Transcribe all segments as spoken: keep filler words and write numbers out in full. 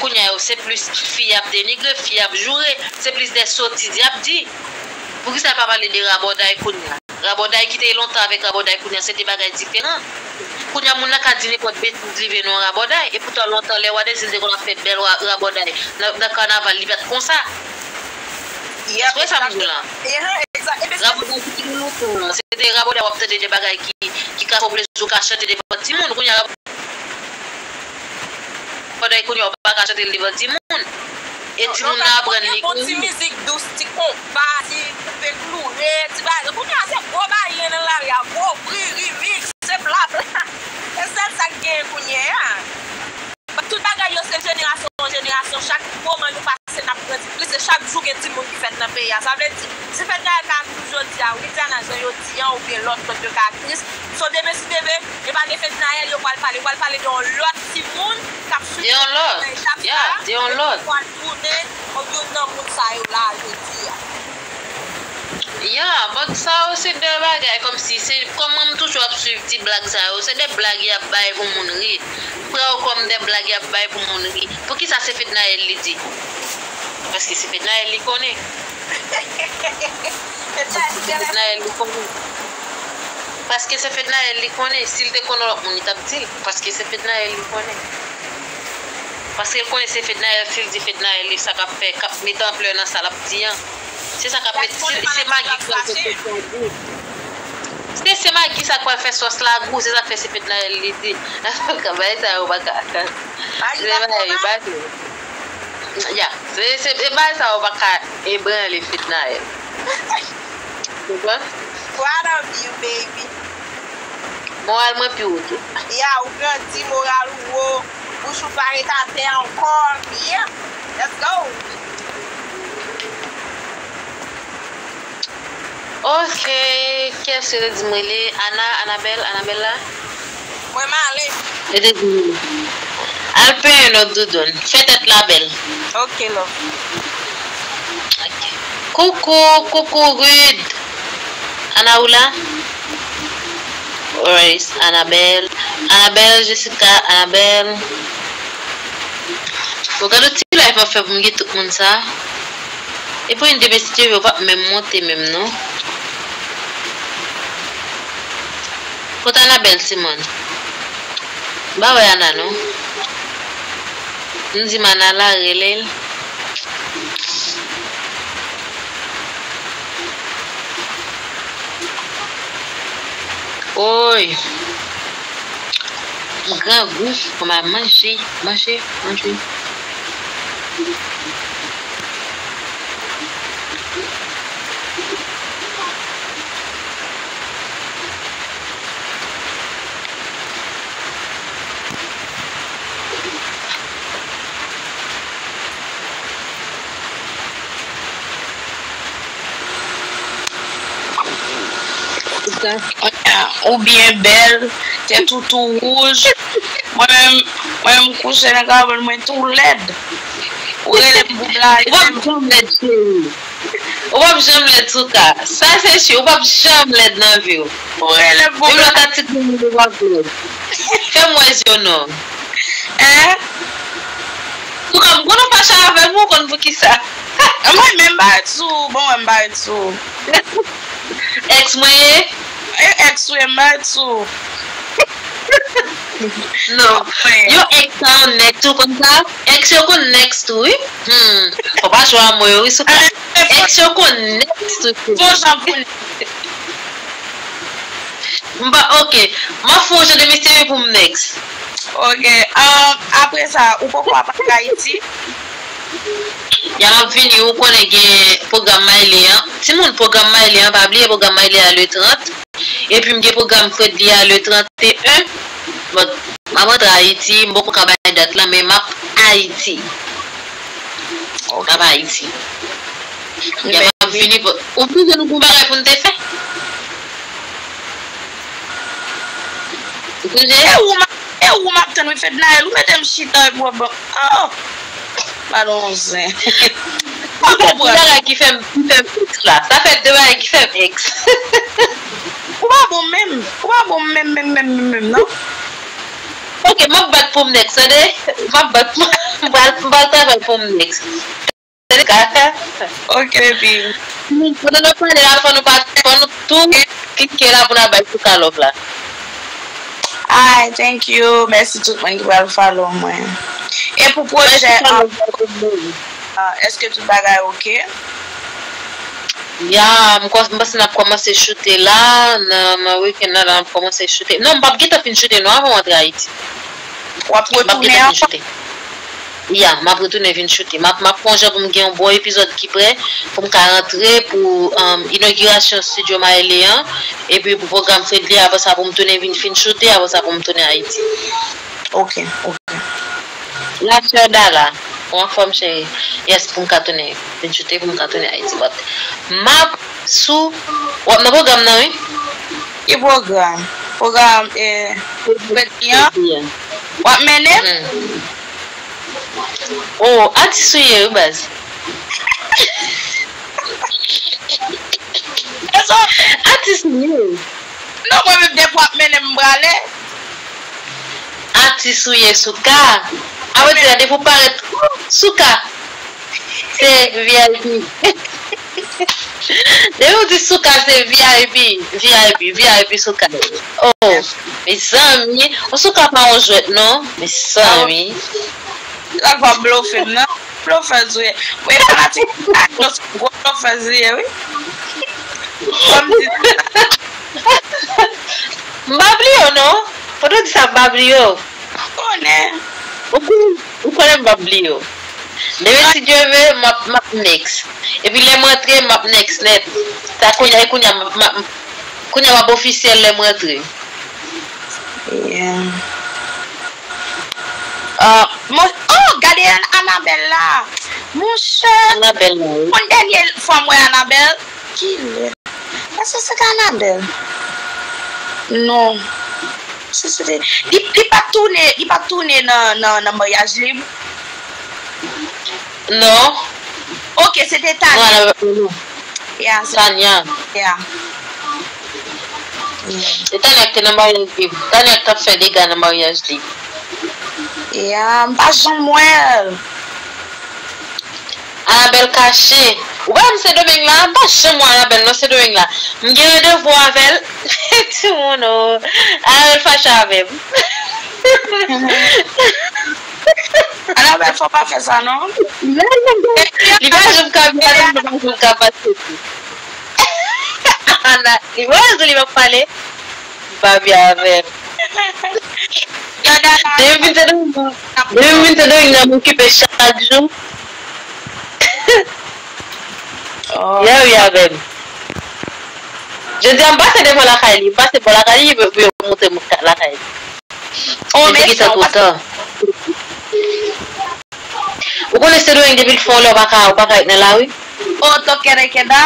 kounye a yo, se plis fi y ap denigre, fi y ap joure, se plis de sotiz y ap di. Poukisa yo pa pale de rabòday kounye a? Rabòday ki te ye lontan avèk rabòday kounye a, se de bagay diferan. Kounye a, moun nan ka di nenpòt betiz li vle nan yon rabòday, epoutan lontan, lè Wa Dezil te konn ap fè bèl wa- rabòday nan, nan kanaval, li pa t konsa. Yep, se sa m di w la. Rabòday ki te gen lontan an, se te rabòday w ap tande de bagay ki, ki ka fè w plezi, ou ka chante devan timoun. Kounye a, rabòday kounye a, ou pa ka chante l devan timoun. E timoun nan aprann li. Gon ti mizik dous, ti konpa, ti koupe kloure, ti bagay. Kounye a, se gwo bagay nan lari a, gwo bri, rimix, se blabla. Se sèl sa k genyen kounye a. Tout bagay yo se jenerasyon an jenerasyon, chak moman nou pase n ap grandi plis, e chak jou gen timoun ki fèt nan peyi a. Sa vle di, si fèt Nayèl ka aktris jodi a, Widiana jan yo di an, oubyen lòt, lòt yo ka aktris, so demen si demen, yo pa gen fèt Nayèl, yo pral pale, yo pral pale de yon lòt timoun k ap swiv fèt Nayèl chak fwa, epi yo pral tounen youn nan moun sa yo la jodi a. Ya, but sa yo se de bagay kòmsi, se kòman m toujou ap swiv ti blag sa yo, se de blag y ap bay pou moun ri. M pran yo kòm de blag y ap bay pou moun ri. Poukisa se fèt Nayèl li di? Paske se fèt Nayèl li konnen. Paske se fèt Nayèl li konnen. Paske se fèt Nayèl li konnen. Si l te konnen lòt moun, li t ap di l. Paske se fèt Nayèl li konnen. Paske l konnen se fèt Nayèl, si l di fèt Nayèl li, sa k ap fè, k ap met anplè nan sa l ap di an. Se sa k ap met, se, se magi k pral fè sòs la gou. Se, se magi sa k pral fè sòs la gou, se sa k fè se fèt Nayèl li di. Bagay sa yo pa ka, se bagay yo pa ka. Ya, se, se, se bagay sa yo pa ka ebranle fèt Nayèl. Ou konprann? Proud of you, baby. Moral mwen pi wo tou. Ya, ou grandi, moral ou wo, bouch ou pa ret atè ankò. Yeah, let's go. Ok, kiyès yo te di m rele? Ana, Anabèl, Anabèl la? Mwen male. Yo te di m rele. Al penyen lòt doudoun. Fè tèt la bèl. Ok, love. Ok. Coucou, coucou Rude. Ana ou la? Where is Anabelle? Anabelle, Jessica, Anabelle. Bon, gade ti live m ap fè pou m gen tout moun sa. E pou yon de mesye yo p ap menm monte menm non. Kote Anabelle Simon? M pa wè Ana non. M di m Ana la, rele l. Oy! M grangou, kòman manje, manje, manje. Ou byen bèl, tèt ou tou wouj. Mwen menm, mwen menm kouche nan kabann mwen tou lèd. Ou rele m pou blaze m. Ou p ap janm lèd, cheri. Ou p ap janm lèd, Souka. Sa se si, ou p ap janm lèd nan vi w. Ou rele m pou blaze m. Menm lè w ta ti granmoun, ou p ap lèd. Fè m wè zye w non. Hein? Souka, m konn ou fache avè m, ou konn poukisa. Mwen menm m pa ret sou, bon, mwen m pa ret sou. Ex mwen ye? E ex ou ye, m pa ret sou. Non. Yo ex sa yo nèks, ou konn sa? Ex yo konn nèks tou, wi. Hmm. Fò pa jwe a mo yo, wi, Souka. Ex yo konn nèks tou, cheri. Bon jan pou nèks. M pa, ok. M ap fè yon jan de misterye pou m nèks. Ok. Um, apre sa, ou poko ap al Ayiti? Ya, m ap vini, ou konnen gen pwogram Maile an. Timoun, pwogram Maile an, pa bliye pwogram Maile a le trant. Epi m gen pwogram Fredly a le trant e en. Bon, m ap rantre Ayiti, m poko ka bay dat la, men m ap Ayiti. Ok. M ap Ayiti. Ya, m ap vini pou, ou bliye nou gon bagay pou n te fè? Ou sonje? E ou m ap, e ou m ap tann, wi, Fednaelle, ou mete m chita epi w ap ban, oh! Padon, zen. Ou fè de bagay ki fè m, ki fè m ex la. Sa fè de bagay ki fè m ex. Ou pa bon menm. Ou pa bon menm, menm, menm, menm, menm, non. Ok, m ap bat pou m next, tande? M ap bat pou m pral, m pral travay pou m next. Se le ka. Ok, baby. Pandan n ap pale la, fò nou pa, fò nou tou klike la pou n al bay Souka love la. Ay, thank you. Mèsi tout moun ki pral follow mwen. E pou pwojè, ah, ah, èske tout bagay ok? Ya, m kò-, m panse n ap kòmanse choute la, nan, nan weekend nan, la, n ap kòmanse choute. Non, m p ap gentan fin choute, non, avan m antre Ayiti. W ap retounen ankò? Ya, m ap retounen vin choute. M ap, m ap fè yon jan pou m gen yon bon epizòd ki prè, pou m ka rantre pou, um, inogirasyon Studio Maëlle an, epi pou pwogram Fredly, apre sa pou m tounen vin fin choute, apre sa pou m tounen Ayiti. Ok, ok. La sè Dala, ou anfòm cheri? Yes, pou m ka tounen vin choute, pou m ka tounen Ayiti. But, m ap sou, w ap nan pwogram nan, wi? Ki pwogram? Pwogram, eh, Fredly an? Fredly an. W ap mennen m? Mhm. Oh, atis ou ye, wi, baz. Atis ou ye. Non, mwen menm, depi w ap mennen m, m prale. Atis ou ye, Souka. Apre di la, depi w parèt, Souka. Se V I P. Depi w di Souka, se V I P, V I P, V I P Souka. Oh, mezanmi. Yon Souka pa yon jwèt, non. Mezanmi. Sa pa blofe m, non. Blofèz ou ye. Mwen fanatik Souka, se gwo blofèz li ye, wi. Kòm di. M pa bliye w, non. Pandan w di sa, m pa bliye w. Konnen. Ou konnen, ou konnen m p ap bliye w. Demen si Dye ve, m ap, m ap next. Epi lè m rantre, m ap next nèt. Sa kounye a, e kounye a, m ap, m ap, kounye a m ap ofisyèl lè m rantre. Yeah. Ah, mon, oh, gade An-, Anabèl la. Monchè. Anabèl la, wi. Yon dènye fwa m wè Anabèl. Kilè? Èske se te Anabèl? Non. Si se te, li, li pa t tounen, li pa t tounen nan, nan, nan maryaj li? Non. Ok, se te Tania. Non, non, non. Ya, se Tania. Ya. E Tania ki te nan maryaj li. Tania ki t ap fè dega nan maryaj li. Ya, m pa janm wè l. Anabèl kache. Ou pa wè m Sendomeng la? M pa janm wè Anabèl nan Sendomeng la. M gen randevou avè l. Timoun, oh. Anabèl fache avè m. Anabèl, fò pa fè sa, non. Li pa janm ka vin, li pa janm ka pase tou. Ana, li pa wè di li p ap pale. M pa byen avè l. Depi m vin Sendomeng, depi m vin Sendomeng, m okipe chak jou. Oh. Yè, wi, avè m. Jodi a, m pase devan lakay li, m pase bò lakay li, pou yo montre m lakay li. Oh, mezanmi, ou konnen Sendomeng depi l fè yon lè, ou pa ka, ou pa ka ret nan lari. Oh, tokere keda.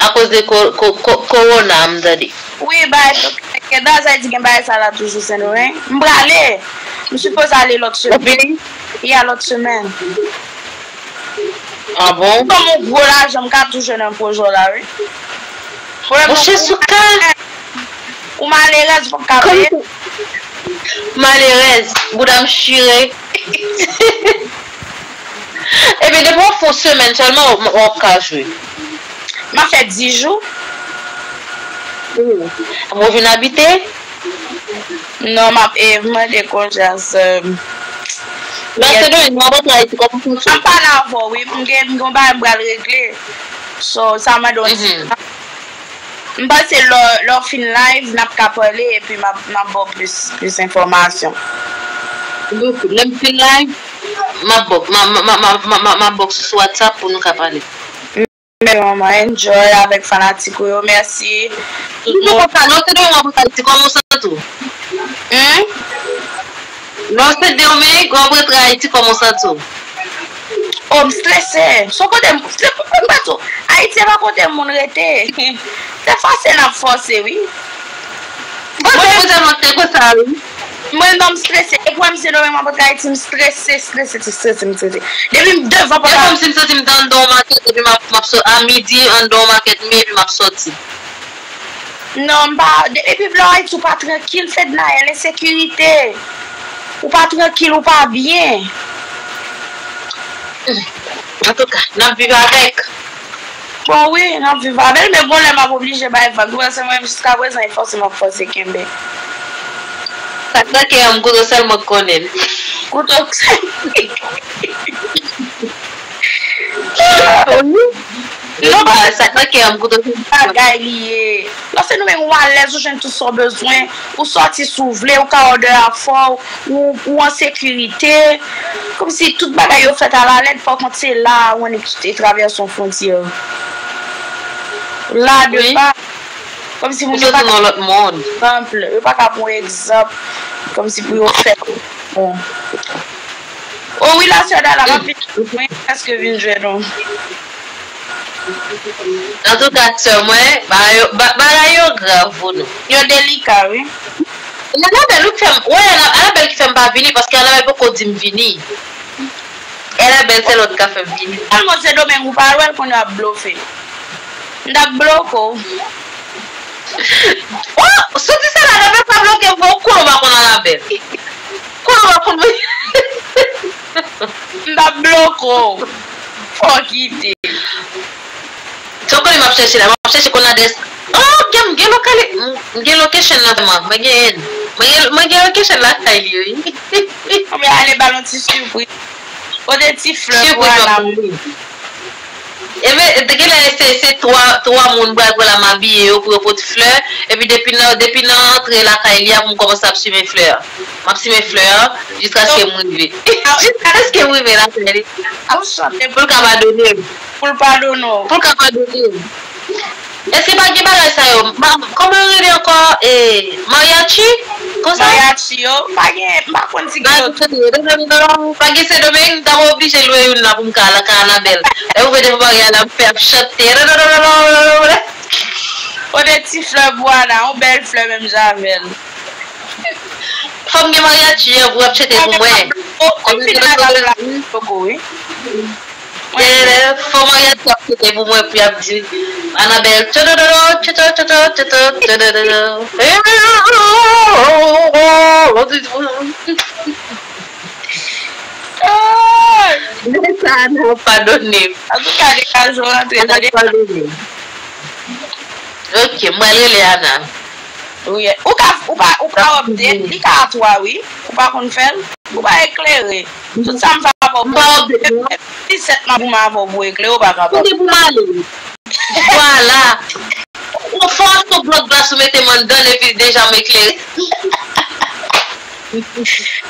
Akoz de ko-, ko-, ko-, kowona, m tande. Wi, bay tokere keda, sa vle di gen bagay sa la toujou Sendomeng. M prale. M sipoze ale lòt semèn. Ou vini? Ya, lòt semèn. Ah bon? Kòm yon gwo lajan, m ka tou jwenn nan pwojè w la, wi. Monchè Souka. Ou malerèz, ou p ap ka peye. Malerèz, bouda m chire. Ebyen, depi w ap fè yon semèn sèlman, w, w ap ka jwe. M ap fè dis jou. Ou vin abite? Non, m ap, e, mande konja, sè m. Nan Sendomeng, w ap antre Ayiti, kòman w fonksyone? M ap pale avè w, wi. M gen, m gen yon bagay m pral regle. So, sa mande yon ti tan. M panse lè, lè w fin live, n ap ka pale, epi m ap, m ap ba w plis, plis enfòmasyon. Lè m fin live, m ap ba w, m a, m a, m a, m a, m a, m a ba w sou WhatsApp pou nou ka pale. Men manman, enjoy avèk fanatik ou yo, mèsi. Li te konsa, non, se demen w ap rete Ayiti, kòman w santi w? Hmm? Non, se demen w ap rete Ayiti, kòman w santi w? Oh, m strese. Se yon kote m, se, m pa tou. Ayiti se pa kote moun rete. Se fòse n ap fòse, wi. Mwen menm, mwen tèlman te konsa, wi. Mwen non, m strese. E pou wè m Sendomeng, m ap antre Ayiti, m strese, strese, strese, m strese. Depi m devan pòt la. E kòmsi m santi m t anndan yon makèt, epi m ap, m ap sò-, a midi, anndan yon makèt m ye, epi m ap sòti. Non, m pa, de-, epi lè w Ayiti, ou pa trankil, Fednaelle, ensekirite. Ou pa trankil, ou pa byen. Antouka, n ap viv avèk. Bon, wi, n ap viv avè l, men gon lè m ap oblije bay vag. Ou wè, se mwen, jiskaprezan, e fòse m ap fòse kenbe. Sa k nan kè an m, kouto sèl mwen k konnen l. Kouto sèl. Non, sa k nan kè an, m kouto sèl. Bagay li ye. Lòske nou menm, ou alèz, ou jwenn tout sa w bezwen, ou sòti si w vle, ou ka òdè afè w, ou, ou an sekirite. Kòmsi tout bagay yo fèt alalèd, pa kont se la a ou annik te travèse yon fwontyè. La de pa. Kòmsi moun yo pa ka pran egzanp, yo pa ka pran egzanp, kòmsi pou yo fè bon. O wi, la sè Dala, m ap vin, mwen prèske vin jwenn ou. Antouka, sè mwen, bagay yo, ba- bagay yo grav pou nou. Yo delika, wi. Anabèl, ou k fè m, wè, Ana- Anabèl ki fè m pa vini, paske Anabèl poko di m vini. Anabèl, se lòt ka fè m vini. Tèlman Sendomeng ou pa wè l, kounye a ap blofe. M t ap bloke w. Oh, soti sa la, Anabèl pa bloke m, fò w konnen w pa konn Anabèl. Konnen w pa konn. M t ap bloke w. Fò w kite. Sa w konnen m ap chèche la? M ap chèche konn adrès. Oh, gen, m gen lokali-, m gen location nan vrèman. Mwen gen, mwen gen, mwen gen location lakay li, wi. Mwen ale ba l yon ti sipriz. Pote ti flè pou Ana. Ebyen, te genlè se, se twa, twa moun pral pran la, m abiye yo pou yo pot flè. Epi depi nan, depi nan antre lakay li a, pou m kòmanse ap simen flè. M ap simen flè jiskaske m rive. Jiskaske m rive lakay li. Pou l ka padone m. Pou l padone w. Pou l ka padone m. Èske pa gen bagay sa yo? Ma- Kòman yo rele ankò? E, mariachi? Konsa? Mariachi yo, pa gen, m pa konn si gen lòt. Pa gen Sendomeng, m ta oblije lwe youn la pou m ka al ka Anabèl. Lè ou vede pou bagay la, m fè ap chante. Pote ti flè pou Ana, yon bèl flè menm jan avè l. Fò m gen mariachi an pou ap chante pou mwen. Ou fin nan kay la, poko, wi. Fò mwen y ap chante pou mwen, pou y ap di Anabèl, totototo, totototo, totototo. Lè sa a, Ana ap padone m. Antouka, degaje w rantre, tande. Ana ap padone m. Ok, m pral rele Ana. Wi, ou ka, ou pa, ou pa update, li ka a twa, wi. Ou pa konn fè l, ou pa eklere. Tout sa m fè avè w, m pa update, non. Disèt m ap goumen avè w pou eklere, ou pa kapab. Kote pou m ale? Vwala. Ou fò achte yon blòk glas ou mete m anndan l epi deja m eklere.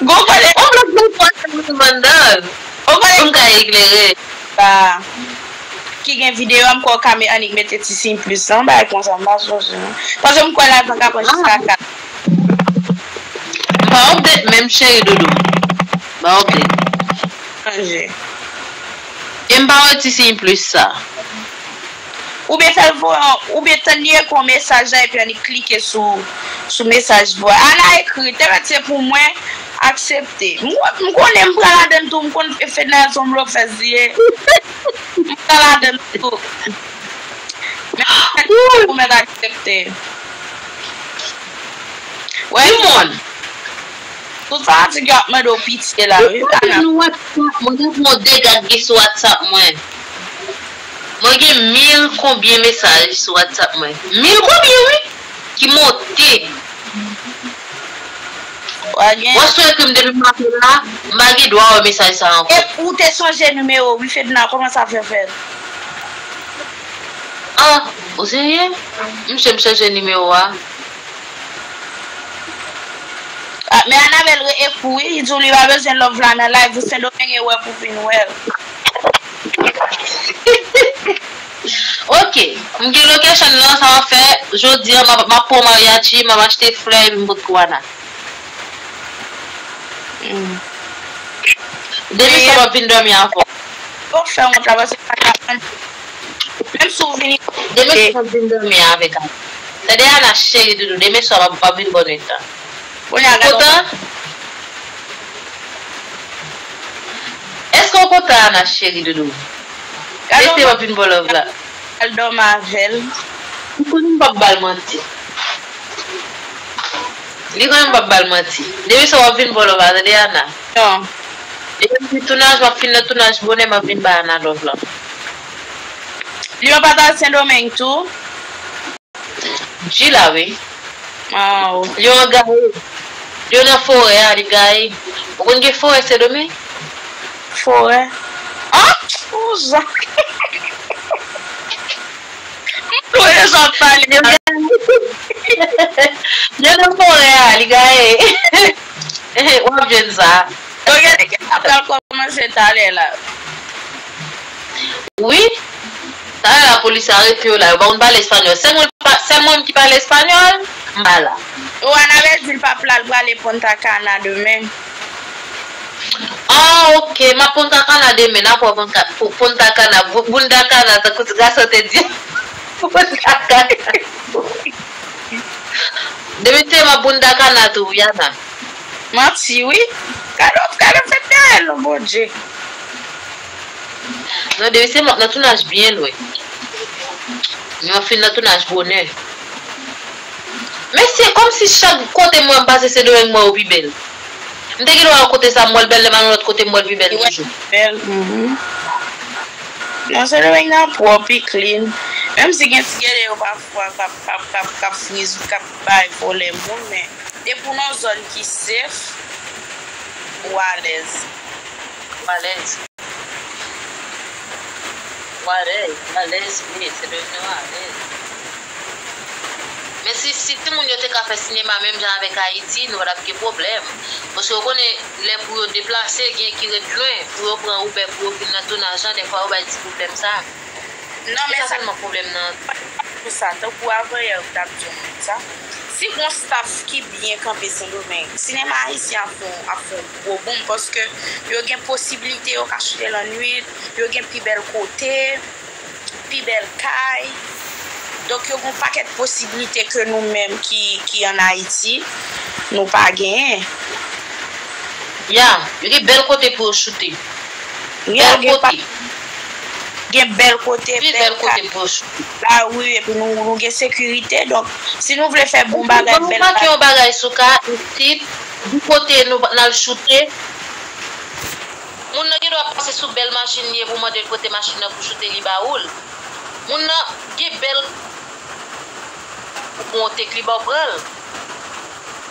Gon kote. Yon blòk glas ou achte mete m anndan l. Pou m ka eklere. Ba. Ki gen videyo a, m kwè w ka me- annik mete ti siy plis lan, bagay konsa, m pa sonje non. Paske m kwè live lan ka pran jiska kat. M pa update menm, cheri doudou. M pa update. Sonje. E m pa wè ti siy plis sa. Oubyen fè l voye, oubyen tann li ekri yon mesaj la, epi annik klike sou, sou mesaj voye. Ana ekri, te mèt se pou mwen, aksepte. M, m konnen m pran ladann tou, m konn Fedna se yon blofèz li ye. M pran ladann tou. Men ou mèt aksepte. Wè, Simon. Tout fanatik yo ap mande w pitye la, wi, Ana. Mwen gen yon dega ki sou WhatsApp mwen. Mwen gen mil konbyen mesaj sou WhatsApp mwen. Mil konbyen, wi, ki monte. Ou a gen. Wè, si w ekri m depi maten la, m pa gen dwa wè mesaj sa ankò. E ou te chanje nimewo, wi, Fedna, kòman sa fè fèt? Ah, ou serye? Msye, m chanje nimewo a. Ah, men Anabèl re-, ekri w, wi, li di w li pa bezwen love la nan live, ou Sendomeng e wè pou vin wè l. Ok, m gen location nan, sa w ap fè, jodi a, m ap, m ap pran mariachi, m ap achte flè, epi m pot pou Ana. Hmm. Demen swa m ap vin dòmi avè w. Ou fè wont la, paske sa ka pran. Menm si w vini. Demen swa m ap vin dòmi avèk Ana. Tande Ana cheri doudou, demen swa m ap, m ap vin bò nwit la. Ou kontan? Èske w kontan, Ana cheri doudou? Rete, m ap vin ba w love la. Al dòmi avè l. Ou konnen m p ap ba l manti. Li konnen m p ap ba l manti. Depi sa w ap vin vòlò pa tande Ana. Non. Depi m fin tounaj, m ap fin nan tounaj bonè, m ap vin ba Ana love lan. Li yon pataj Sendomeng tou? Di la wi. Ah, ok. Li yon gaye. Li nan forè a, li gaye. Ou konn gen forè Sendomeng? Forè? Ah! Ou jan. Ou jan pale. Li nan forè a, li gaye. W ap jwenn sa. Ok, ap pral kòmanse talè la. Wi. Talè lapolis arete yo la. Yo pa konn pale espanyòl. Sèl mwen, sèl mwen ki pale espanyòl, m pa la. Ou Anabel di l p ap la, l prale Punta Cana demen. Ah, ok. M ap Punta Cana demen. N ap wè Punta, Punta Cana, Bunda Cana, tankou ti gason te di. Punta Cana. Demen te m ap Punta Cana tou, Yana. Manti, wi. Gade, gade fèt dèyè l, non, Bondye. Non, depi se m ap nan tounaj byen lwen. M ap fin nan tounaj bonè. Men se kòmsi chak kote mwen pase Sendomeng mwen yo pi bèl. M te gen dwa wè kote sa m wè l bèl, lè m al yon lòt kote m wè l pi bèl toujou. Bèl, mhm. Non, Sendomeng nan pwòp, e clean. Menm si gen ti gèlè yo pafwa k ap, k ap, k ap, k ap friz ou, k ap bay vòlè moun, men depi w nan yon zòn ki safe, ou alèz. Ou alèz. Ou alèz, ou alèz, wi, se de nou alèz. Men si, si timoun yo te ka fè sinema menm jan avèk Ayiti, nou pa t ap gen pwoblèm. Paske w konnen, lè pou yo deplase, gen ki ret lwen, pou yo pran Uber, pou yo vin nan tounaj lan, dèfwa yo bay ti pwoblèm sa. Non, men sa sèlman pwoblèm nan. Pou sa, tankou avanyè m t ap di yon moun sa, si gon staff ki byen kanpe Sendomeng, sinema ayisyen ap fè yon, ap fè yon gwo boom, paske yo gen posiblite, yo ka choute lannwit, yo gen pi bèl kote, pi bèl kay. Donk, yo gen yon pakèt posiblite ke nou menm ki, ki ann Ayiti, nou pa genyen. Ya, yo gen bèl kote pou yo choute. Bèl kote. Gen bèl kote, bèl kote pou yo choute. Lari, epi nou, nou gen sekirite. Donk, si nou vle fè bon bagay, bèl bagay. Ou remake yon bagay sou ka, isit, di kote nou n al choute. Moun nan gen dwa pase sou bèl machin li ye pou mande l prete machin nan pou choute, li ba ou l. Moun nan gen bèl, ou monte k li ba w pran l.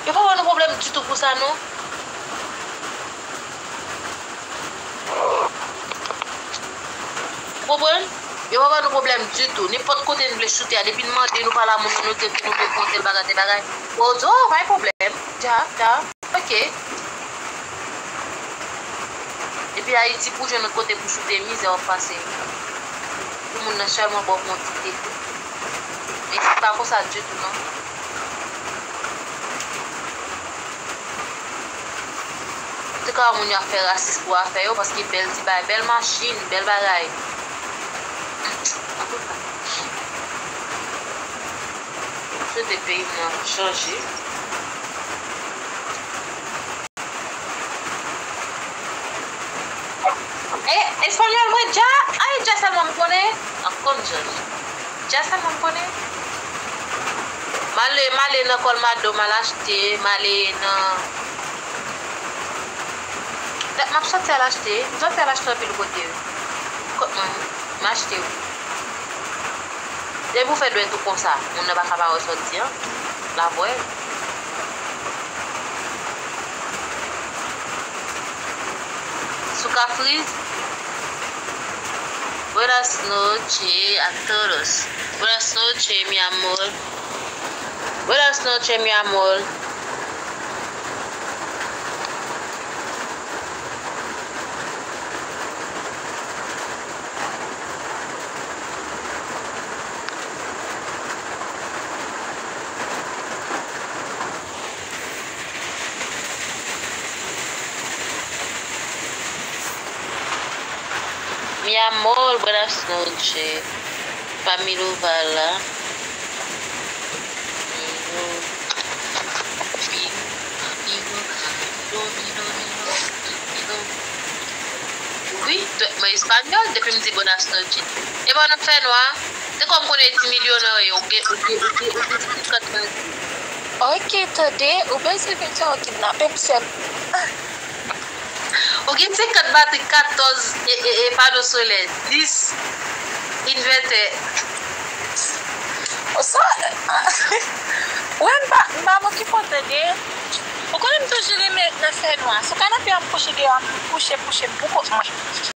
Yo pa ba nou pwoblèm ditou pou sa non. Ou konprann? Yo pa ba nou pwoblèm ditou. Nenpòt kote n vle choute a, depi n mande nou pa la moun nan, nou di ke nou vle pran tèl bagay, tèl bagay. Bon, yo di, oh, pa gen pwoblèm. Dja, dja. Ok. Depi Ayiti pou jwenn yon kote pou choute, mizè w ap pase. Pou moun nan sèlman ba w yon ti tete. Men isit pa konsa ditou non. Antouka, moun yo ap fè rasis pou afè yo, paske bèl ti bagay, bèl machin, bèl bagay. Antouka. M swete peyi m nan chanje. E, espanyòl mwen dja, ay, dja sèlman m konnen. M ap konn jan. Dja sèlman m konnen. M ale, m ale nan Colmado, m al achte, m ale nan, dat m ap sòti al achte, m sòti al achte anpil kote wi. Kot mwen, m achte wi. Depi w fè dwèt ou konsa, moun nan pa ka pa wè sòti an. L ap wè. Sou ka friz. Buenas noches a todos. Buenas noches, mi amor. Buenas noches, mi amor. Mi amor, buenas noches. Pamilo Vala. Wi, mwen espanyòl, depi m di buenas noches. E bon, nan fè nwa, se kòm konnen ti milyonan yo, ou gen, ou gen, ou gen, ou gen senkant nan di. Ok, tande, ou bezwen vin fè yon kidnape pou sè m. Ou gen senkant batri, katòz e, e, e pano solè, dis invètè. Sa, wè, m pa, m pa m okipe w, tande. Ou konnen m toujou renmen nan fènwa. Sou kanapé a m kouche deyò, m kouche, kouche m pou kont mwen.